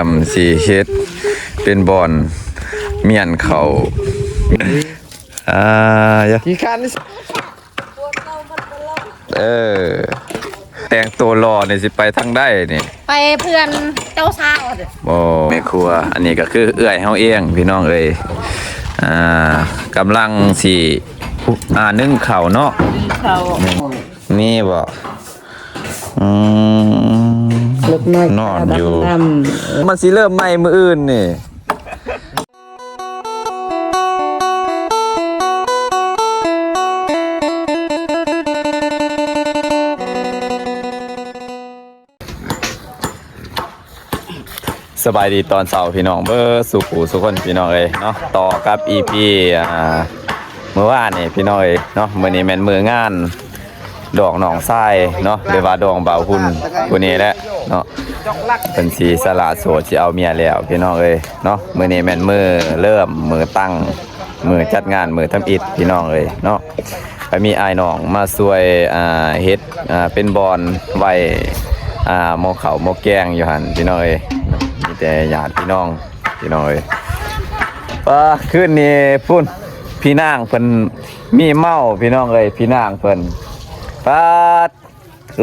ອຳ ຊິເຮັດເປັນບ່ອນມ້ຽນເຂົ້າ ອ່າ ຢ່າ ຂີ້ຄ້ານ ເອີ ແຕ່ງໂຕຫຼໍ່ນີ້ຊິໄປທາງໃດນີ້? ໄປເພື່ອນເຈົ້າສາວ. ໂອ້ ແມ່ຄົວ ອັນນີ້ກໍຄືເອື້ອຍເຮົາເອງພີ່ນ້ອງເອີຍ ອ່າ ກຳລັງຊິ ອ່າ ໜຶ້ງເຂົ້າເນາະ ໜຶ້ງເຂົ້າ ນີ້ບໍ່? ອືມ ເລິກນ້ອຍ ນອນຢູ່ ດຳໆ ມັນຊິເລີ່ມໃໝ່ມື້ອື່ນນີ້. ສະບາຍດີຕອນເຊົ້າພີ່ນ້ອງເບິດສູ່ຜູ້ສູ່ຄົນພີ່ນ້ອງເອີຍເນາະ ຕໍ່ກັບອີພີ ອ່າ ມື້ວານນີ້ພີ່ນ້ອງເອີຍເນາະ ມື້ນີ້ແມ່ນມື້ງານ ດອງນ້ອງຊາຍເນາະ ຫຼືວ່າດອງບ່າວຫຸ່ນຜູ້ນີ້ແຫຼະເນາະ ເພິ່ນຊິສະຫຼະໂສດ ຊິເອົາເມຍແລ້ວພີ່ນ້ອງເອີຍເນາະ. ມື້ນີ້ແມ່ນມື້ເລີ່ມ ມື້ຕັ້ງ ມື້ຈັດງານ ມື້ທຳອິດພີ່ນ້ອງເອີຍເນາະ. ກໍມີອ້າຍນ້ອງມາຊ່ວຍ ອ່າ ເຮັດ ອ່າ ເປັນບ່ອນໄວ້ ອ່າ ໝໍ້ເຂົ້າໝໍ້ແກງຢູ່ຫັ້ນພີ່ນ້ອງເອີຍ. ມີແຕ່ຍາດພີ່ນ້ອງພີ່ນ້ອງເອີຍ. ປາ ຄືນນີ້ພຸ້ນ ພີ່ນາງເພິ່ນ ມີເມົາພີ່ນ້ອງເອີຍ ພີ່ນາງເພິ່ນ ປາດ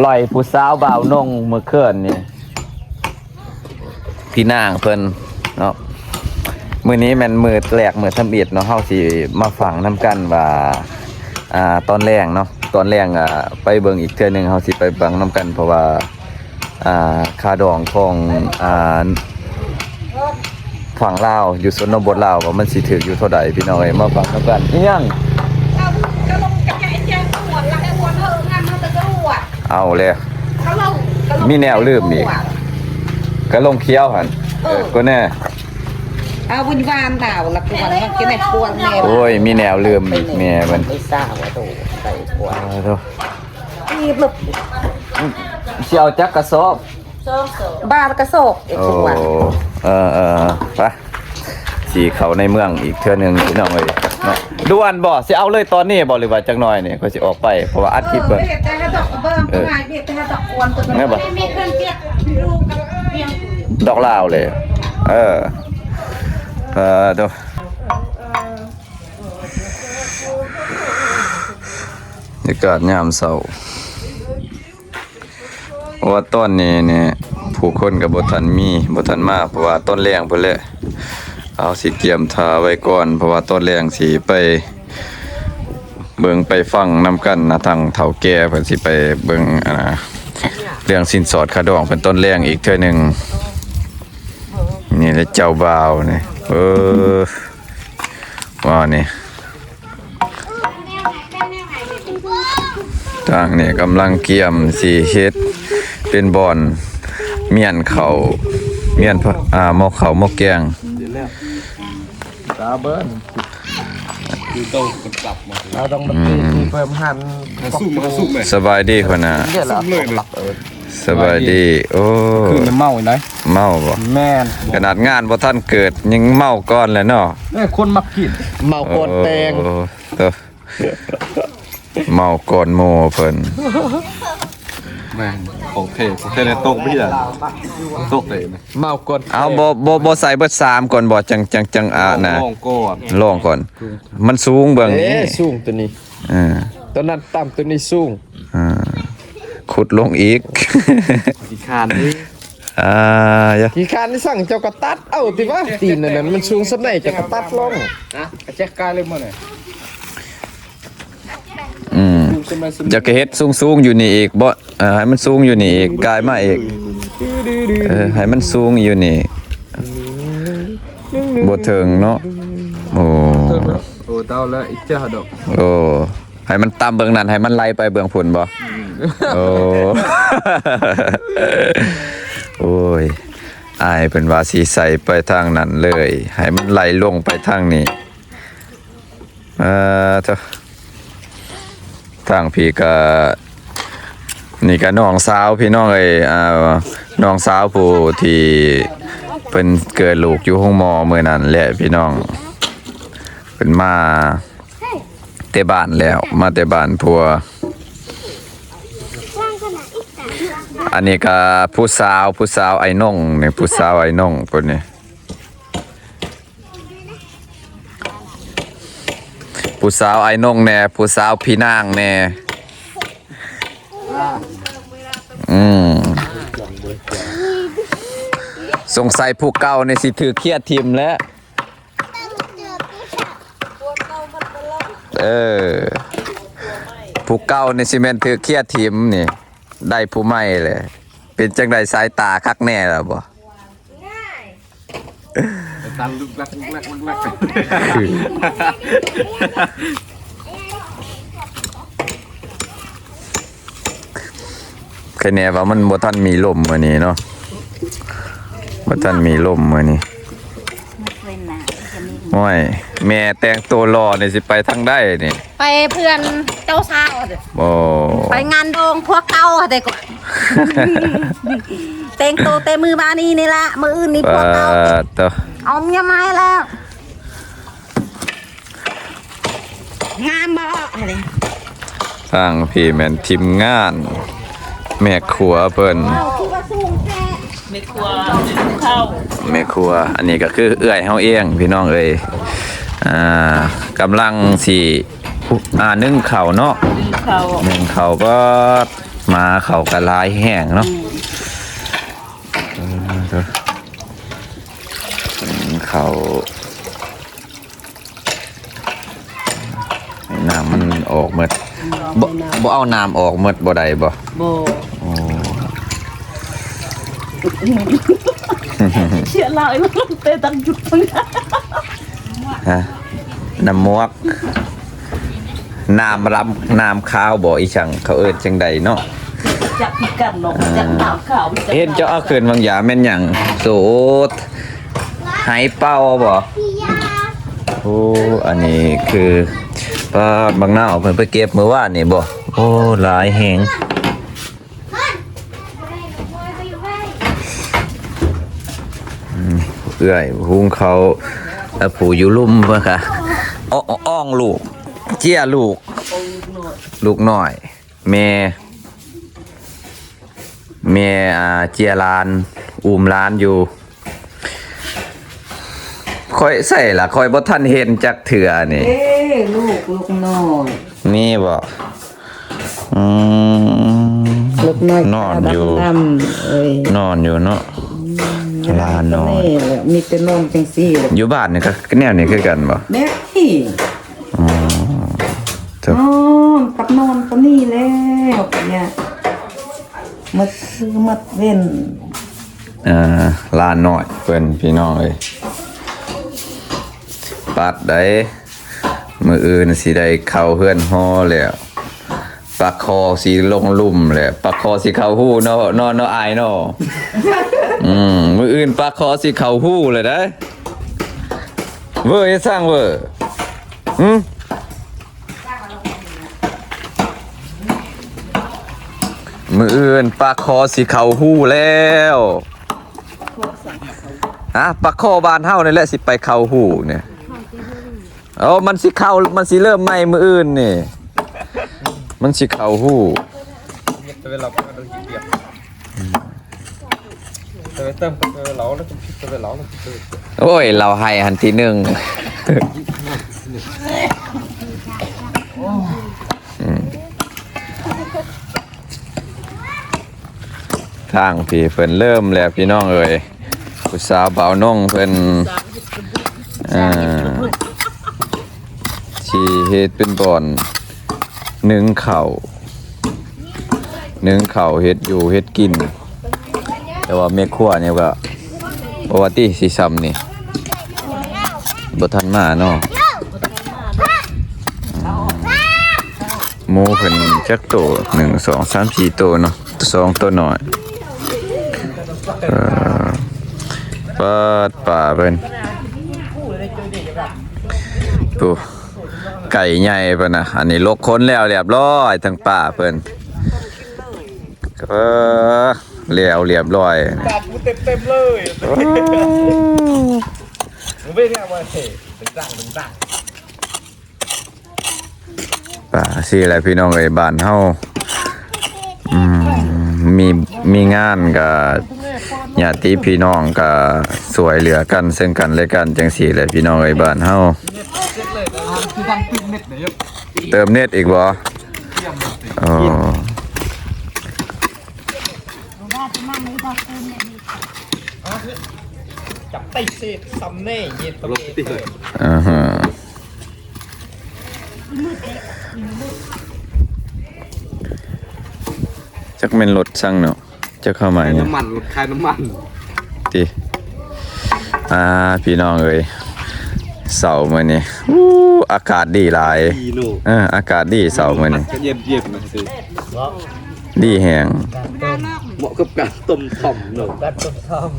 ລອຍຜູ້ສາວບ່າວນົງມື້ຄືນນີ້ ພີ່ນາງເພິ່ນເນາະ. ມື້ນີ້ແມ່ນມື້ແລກ ມື້ທຳອິດເນາະ ເຮົາຊິມາຟັງນຳກັນວ່າ ອ່າ ຕອນແລງເນາະ ຕອນແລງ ອ່າ ໄປເບິ່ງອີກເທື່ອໜຶ່ງ ເຮົາຊິໄປຟັງນຳກັນ ເພາະວ່າ ອ່າ ຄ່າດອງຂອງ ອ່າ ຝັ່ງລາວ ຢູ່ຊົນນະບົດລາວ ວ່າມັນຊິຖືກຢູ່ເທົ່າໃດ ພີ່ນ້ອງເອີຍ. ມາຟັງນຳກັນ. ອີຫຍັງ? ເອົາແລ້ວ ມີແນວລືມອີກ ກະລົງຂຽວຫັ້ນ. ເອີ ເອີ ກໍແນ່ ເອົາບຸນວານດາວລະກວນ ມັນກິນໃຫ້ຄວນແນ່. ໂອ້ຍ ມີແນວລືມອີກ ແມ່ມັນ ໄປຊາວໂຕໄປຄວນ. ອີບເລິບ ຊິເອົາຈັກກະສອບ? ບາດກະສອບ. ໂອ້ ເອີໆ ໄປ ຊິເຂົ້າໃນເມືອງອີກເທື່ອໜຶ່ງພີ່ນ້ອງເອີຍເນາະ. ດ່ວນບໍ່? ຊິເອົາເລີຍຕອນນີ້ບໍ່ ຫຼືວ່າຈັກໜ້ອຍນີ້ ຂ້ອຍຊິອອກໄປ ເພາະວ່າອັດຄລິບເບິ່ງ. ເອີ ດອກລາວເລີຍ. ເອີ ເອີ ໂຕ ບັນຍາກາດຍາມເຊົ້າ ເພາະວ່າຕອນນີ້ນີ້ ຜູ້ຄົນກໍບໍ່ທັນມີ ບໍ່ທັນມາ ເພາະວ່າຕອນແລງພຸ້ນແຫຼະ. ເຮົາຊິກຽມຖ້າໄວ້ກ່ອນ ເພາະວ່າຕອນແລງຊິໄປເບິ່ງໄປຟັງນຳກັນນະ ທາງເຖົ້າແກ່ເພິ່ນຊິໄປເບິ່ງ ອ່າ ເລື່ອງສິນສອດຄ່າດອງເພິ່ນຕອນແລງອີກເທື່ອໜຶ່ງ. ນີ້ແຫຼະເຈົ້າບ່າວນີ້ ເອີ ວ່ານີ້ ທາງນີ້ກຳລັງກຽມຊິເຮັດເປັນບ່ອນມ້ຽນເຂົ້າ ມ້ຽນ ອ່າ ໝໍ້ເຂົ້າໝໍ້ແກງ. ຕາເບິ່ງ ຄືໂຕເພິ່ນກັບມາ ເຮົາຕ້ອງມາຕີ ອືມ ຕີເພີ່ມຫັ້ນ. ສຸກ ສຸກແມ່. ສະບາຍດີຫົວໜ້າ. ສະບາຍດີ. ໂອ້ ຄືນເມົາໄດ໋. ເມົາບໍ່? ແມ່ນ. ຂະໜາດງານບໍ່ທັນເກີດ ຍັງເມົາກ່ອນແລ້ວເນາະ. ເອີ ຄົນມັກກິນ ເມົາກ່ອນແຕ່ງ. ໂອ້ ເມົາກ່ອນໝູ່ເພິ່ນ. ແມ່ນ ຂອງແທ້ ຂອງແທ້ແລ້ວ ຕົກບໍ່ໄດ້ ຕົກເດ້. ເມົາກ່ອນ. ເອົາ ບໍ່ ບໍ່ ບໍ່ໃສ່ເບິດສາມກ່ອນບໍ່? ຈັ່ງ ຈັ່ງ ຈັ່ງ ອ່າ ລອງ ລອງກ່ອນ ລອງກ່ອນ. ມັນສູງເບິ່ງນີ້ ເອີ ສູງໂຕນີ້. ເອີ ໂຕນັ້ນຕ່ຳ ໂຕນີ້ສູງ. ອ່າ ຂຸດລົງອີກ. ຂີ້ຄ້ານເດ້. ອ່າ ຂີ້ຄ້ານນີ້ ສັ່ງເຈົ້າກໍຕັດເອົາຕິວ່າ ຕີນອັນນັ້ນມັນສູງສ່ຳໃດ ເຈົ້າກໍຕັດລົງ. ຮະ ແຈກກາຍເລີຍມື້ນີ້. ອືມ ຢາກໃຫ້ເຮັດສູງໆຢູ່ນີ້ອີກບໍ່? ເອີ ໃຫ້ມັນສູງຢູ່ນີ້ອີກ ກາຍມາອີກ. ເອີ ໃຫ້ມັນສູງຢູ່ນີ້ ບໍ່ເຖິງເນາະ. ໂອ້ ໂອ້ ເຕົາລະອີກຈ້າດອກ. ໂອ້ ໃຫ້ມັນຕ່ຳເບື້ອງນັ້ນ ໃຫ້ມັນໄຫຼໄປເບື້ອງພຸ້ນບໍ່? ອືມ ໂອ້ ໂອ້ຍ ອ້າຍເພິ່ນວ່າຊິໃສ່ໄປທາງນັ້ນເລີຍ ໃຫ້ມັນໄຫຼລົງໄປທາງນີ້. ເອີ ເຈົ້າ ທາງພີ້ກະ ນີ້ກະນ້ອງສາວພີ່ນ້ອງເອີຍ ອ່າ ນ້ອງສາວຜູ້ທີ່ເພິ່ນເກີດລູກຢູ່ໂຮງໝໍມື້ນັ້ນແຫຼະພີ່ນ້ອງ. ເພິ່ນມາແຕ່ບ້ານແລ້ວ ມາແຕ່ບ້ານຜົວ. ອັນນີ້ກໍຜູ້ສາວ ຜູ້ສາວອ້າຍນົງນີ້ ຜູ້ສາວອ້າຍນົງຜູ້ນີ້ ຜູ້ສາວອ້າຍນົງແດ່ ຜູ້ສາວພີ່ນາງແດ່. ອືມ ສົງໄສຜູ້ເກົ່ານີ້ຊິຖືກເຄຍຖິ້ມແລ້ວ. ເອີ ຜູ້ເກົ່ານີ້ຊິແມ່ນຖືກເຄຍຖິ້ມນີ້ ໄດ້ຜູ້ໃໝ່ແຫຼະ. ເປັນຈັ່ງໃດ ສາຍຕາຄັກແນ່ແລ້ວບໍ່? ຕັນລຸກລັກ ລຸກລັກ ລຸກລັກ. ຄະແນວ່າມັນບໍ່ທັນມີລົມມື້ນີ້ເນາະ ບໍ່ທັນມີລົມມື້ນີ້. ໂອ້ຍ ແມ່ແຕ່ງໂຕຫຼໍ່ນີ້ຊິໄປທາງໃດນີ້? ໄປເພື່ອນເຈົ້າສາວເດ້. ໂອ້ ໄປງານດອງພວກເກົ່າເດ້ກ່ອນ. ແຕ່ງໂຕແຕ່ມື້ວານນີ້ນີ້ລະ ມື້ອື່ນນີ້ພວກເກົ່າ ປາດໂທ້ ເອົາເມຍໃໝ່ແລ້ວ. ງາມບໍ່? ທາງພີ້ແມ່ນທີມງານແມ່ຄົວເພິ່ນ ແມ່ຄົວ ແມ່ຄົວ ອັນນີ້ກໍຄືເອື້ອຍເຮົາເອງພີ່ນ້ອງເອີຍ. ອ່າ ກຳລັງຊິ ອ່າ ໜຶ້ງເຂົ້າເນາະ ໜຶ້ງເຂົ້າ ໜຶ້ງເຂົ້າ ປາດ ໝາເຂົາກໍຫຼາຍແຮງເນາະ. ອືມ ເອີ ໜຶ້ງເຂົ້າ ໃຫ້ນ້ຳມັນອອກໝົດ. ອືມ ບໍ່ ໃຫ້ນ້ຳ ບໍ່ເອົານ້ຳອອກໝົດບໍ່ໄດ້ບໍ່? ບໍ່. ໂອ້ ເສຍຫຼາຍ ແຕ່ຕັ້ງຈຸດເພິ່ນ ຮະ ນ້ຳໝວກ ນ້ຳລຳ ນ້ຳຂາວບໍ່ ອີ່ຫຍັງເຂົາເອີ້ນຈັ່ງໃດເນາະ? ຈັກຄືກັນເນາະ ອ່າ ຈັກນ້ຳຂາວ ຈັກ ເຫັນເຈົ້າເອົາຂຶ້ນບາງຢ່າງແມ່ນຫຍັງ? ໂສດ ໄຫເປົ່າບໍ່? ໂອ້ ອັນນີ້ຄື ປາດ ບັກນາວເພິ່ນໄປເກັບມື້ວານນີ້ບໍ່? ໂອ້ ຫຼາຍແຮງ. ອືມ ເອື້ອຍຫຸງເຂົ້າ ແລ້ວຜູ້ຢູ່ລຸ່ມເພິ່ນກະ ອ- ອ- ອ້ອງລູກ ເຈຍລູກ ລູກນ້ອຍ ແມ່ ແມ່ ອ່າ ເຈຍຫຼານ ອຸ້ມຫຼານຢູ່. ຂ້ອຍໃສລະ ຂ້ອຍບໍ່ທັນເຫັນຈັກເທື່ອນີ້. ເອີ ລູກ ລູກນ້ອຍ ນີ້ບໍ່? ອືມ ລູກນ້ອຍ ນອນຢູ່ ດຳໆ ເອີຍ ນອນຢູ່ເນາະ. ອືມ ຫຼານນ້ອຍ ມີແຕ່ນອນຈັ່ງຊີ້ແຫຼະ. ຢູ່ບ້ານນີ້ກໍແນວນີ້ຄືກັນບໍ່? ແບບນີ້. ອໍ ນອນກັບນອນປານນີ້ແລ້ວ ປານນີ້ ໝົດຄືໝົດເວັນ. ອ່າ ຫຼານນ້ອຍເພິ່ນ ພີ່ນ້ອງເອີຍ ປັດໃດ໋ ມື້ອື່ນຊິໄດ້ເຂົ້າເຮືອນຫໍແລ້ວ ປາຄໍຊິລົງລຸ່ມແລ້ວ ປາຄໍຊິເຂົ້າຮູເນາະ ເນາະ ເນາະ ອ້າຍເນາະ. ອືມ ມື້ອື່ນປາຄໍຊິເຂົ້າຮູແລ້ວໃດ໋. ເວີເຮັດສັງເວີ ຫຶ? ມື້ອື່ນປາຄໍຊິເຂົ້າຮູແລ້ວ. ຮະ ປາຄໍບ້ານເຮົານີ້ແຫຼະຊິໄປເຂົ້າຮູນີ້. ເອົາ ມັນຊິເຂົ້າ ມັນຊິເລີ່ມໃໝ່ມື້ອື່ນນີ້ ມັນຊິເຂົ້າຮູ. ໂອ້ຍ ລາວໃຫ້ຫັ້ນທີໜຶ່ງ. ທາງພີ້ເພິ່ນເລີ່ມແລ້ວ ພີ່ນ້ອງເອີຍ ຜູ້ສາວບ່າວນົງເພິ່ນ ເອີ ຊິເຮັດເປັນບ່ອນໜຶ້ງເຂົ້າ ໜຶ້ງເຂົ້າ ເຮັດຢູ່ເຮັດກິນ. ແຕ່ວ່າແມ່ຄົວນີ້ກໍບໍ່ວ່າຕິ ຊິຊ່ຳນີ້ ບໍ່ທັນມາເນາະ. ໝູເພິ່ນຈັກໂຕ? ໜຶ່ງ ສອງ ສາມ ສີ່ໂຕເນາະ ສອງໂຕນ້ອຍ. ເອີ ປາດ ປາເພິ່ນ ໂອ້ ໄກ່ໃຫຍ່ເພິ່ນນະ. ອັນນີ້ລົກຂົນແລ້ວລຽບລ້ອຍ ທັງປາເພິ່ນ ເອີ ແລ້ວລຽບລ້ອຍ ປາກເຕັມໆເລີຍ. ໂອ້ ເປັນຫຍັງວະ ເປັນດັງ ເປັນດັງ. ປາ ຊີ້ແຫຼະພີ່ນ້ອງເອີຍ ບ້ານເຮົາ ອືມ ມີ ມີງານກະ ຍາດຕິພີ່ນ້ອງກະຊ່ວຍເຫຼືອກັນເຊິ່ງກັນແລະກັນ ຈັ່ງຊີ້ແຫຼະພີ່ນ້ອງເອີຍ ບ້ານເຮົາ. ເຕີມເນັດອີກບໍ່? ອໍ ອາຮະ ຈັກແມ່ນລົດສັງເນາະ ຈັກເຂົ້າມາຫຍັງ ຂາຍນ້ຳມັນ ລົດຂາຍນ້ຳມັນ ຕິ. ອ່າ ພີ່ນ້ອງເອີຍ ເຊົ້າມື້ນີ້ ອູ້ ອາກາດດີຫຼາຍ ດີເນາະ ເອີ ອາກາດດີເຊົ້າມື້ນີ້ ເຢັນໆ ດີແຮງ ເໝາະກັບການຕົ້ມຕຳເນາະ ການຕົ້ມຕຳ.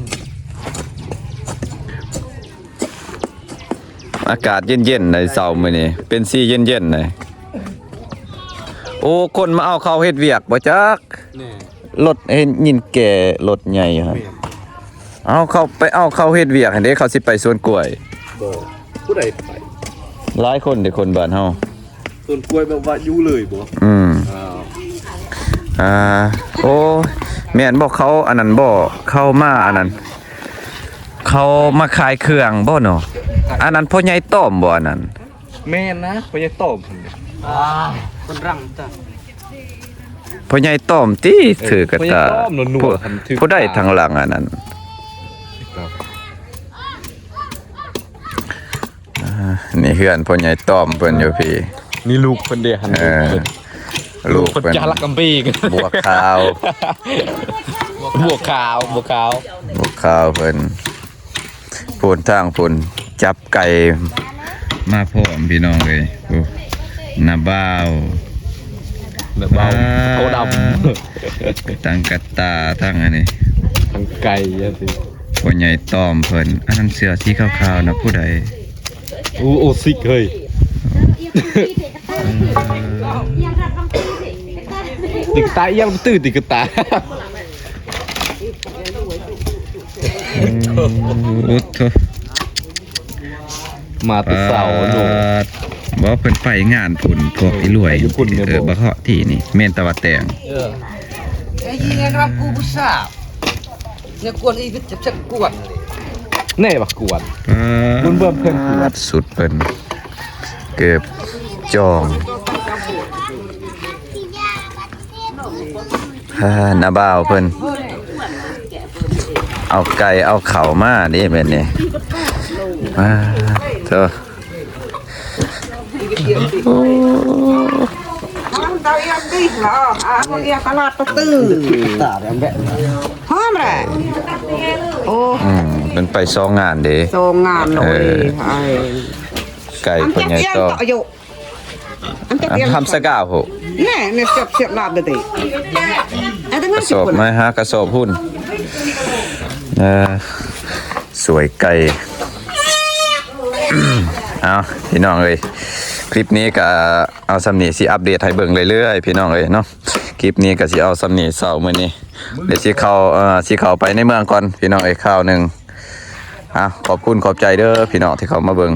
ອາກາດເຢັນໆ ໃດເຊົ້າມື້ນີ້ ເປັນສີເຢັນໆ ໃດ. ໂອ້ ຄົນມາເອົາເຂົ້າເຮັດວຽກບໍ່ຈັກ ແນ່ ລົດ ເຫັນຍິນແກ່ລົດໃຫຍ່ຢູ່ຫັ້ນ ແມ່ນ ເອົາເຂົ້າ ໄປເອົາເຂົ້າເຮັດວຽກຫັ້ນເດ້ ເຂົາຊິໄປສວນກ້ວຍ ບໍ່ ຜູ້ໃດໄປ ຫຼາຍຄົນເດ້ ຄົນບ້ານເຮົາ ສວນກ້ວຍແບບວ່າຢູ່ເລີຍບໍ່? ອືມ ອ່າ ອ່າ ໂອ້ ແມ່ນບໍ່ ເຂົາອັນນັ້ນບໍ່ ເຂົາມາອັນນັ້ນ ເຂົາມາຂາຍເຄື່ອງບໍ່ເນາະ ອັນນັ້ນພໍ່ໃຫຍ່ຕ້ອມບໍ່ ອັນນັ້ນ ແມ່ນນະ ພໍ່ໃຫຍ່ຕ້ອມ ອ່າ ຄົນລັງຕະ ພໍ່ໃຫຍ່ຕ້ອມຕິ ເອີ ຖືກະຕາ ຜູ້ໃດທາງຫຼັງອັນນັ້ນ ອ່າ ນີ້ເຮືອນພໍ່ໃຫຍ່ຕ້ອມເພິ່ນຢູ່ພີ້ ນີ້ລູກເພິ່ນເດ້ຫັ້ນ ເອີ ລູກເພິ່ນ ລູກເພິ່ນຈາລັກກຳປີ ບົວຂາວ ບົວຂາວ ບົວຂາວ ບົວຂາວເພິ່ນ ພຸ້ນທາງພຸ້ນ ຈັບໄກ່ມາພ້ອມພີ່ນ້ອງເອີຍ ໂອ້ ນ້າບ່າວ ນ້າບ່າວ ອ່າ ໂຕດຳ ທັງກະຕ່າ ທັງອັນນີ້ ທັງໄກ່ຈັ່ງຊີ້ ພໍ່ໃຫຍ່ຕ້ອມເພິ່ນ ອັນນັ້ນເສື້ອສີຂາວໆ ນະ ຜູ້ໃດ? ໂອ້ ໂອ້ ຊິກເຮີ້ຍ ຕິກະຕາ ອີ່ຫຍັງ ຕື້ຕິກະຕາ ອືມ ໂອ້ໂທ ມາແຕ່ເຊົ້າເນາະ ປາດ ບໍ່ ເພິ່ນໄປງານພຸ້ນ ພວກອີ່ຫຼວຍ ໄປຢູ່ພຸ້ນແມ່ນບໍ່? ເອີ ບໍ່ເຄາະທີ່ນີ້ ແມ່ນຕາວ່າແຕ່ງ ເອີ ໄອ້ຍິງອັນຮັບກູຜູ້ສາວ ແນວກວນອີກເຈັບໆກວນ ແນ່ວ່າກວນ ອືມ ບຸນເບິ່ມເພິ່ນກວນ ສຸດເພິ່ນ ເກີບຈອງ ອ່າ ນ້າບ່າວເພິ່ນ ເອົາໄກ່ເອົາເຂົ້າມາເດ້ແມ່ນນີ້ ອ່າ ໂທ້ ໂອ້ ຕະຫຼາດປະຕື້ ຫອມແຫຼະ ໂອ້ ອືມ ເປັນໄປສອງງານເດ້ ສອງງານເນາະ ເອີ ເອີຍ ໄກ່ພໍ່ໃຫຍ່ຕ້ອມ ອັນທຳສະກາໂຫ ແນ່ ແນ່ ສຽບ ສຽບລາບເດ້ ກະສອບມາຫາກະສອບພຸ້ນ ເອີ ສວຍໄກ່ ເອົາ ພີ່ນ້ອງເອີຍ ຄລິບນີ້ກະເອົາສ່ຳນີ້ ຊິອັບເດດໃຫ້ເບິ່ງເລື້ອຍໆ ພີ່ນ້ອງເອີຍເນາະ ຄລິບນີ້ກະຊິເອົາສ່ຳນີ້ ເຊົ້າມື້ນີ້ ດຽວຊິເຂົ້າ ເອີ ຊິເຂົ້າໄປໃນເມືອງກ່ອນ ພີ່ນ້ອງເອີຍ ຄາວໜຶ່ງ ອ່າ ຂອບຄຸນຂອບໃຈເດີ ພີ່ນ້ອງທີ່ເຂົ້າມາເບິ່ງ.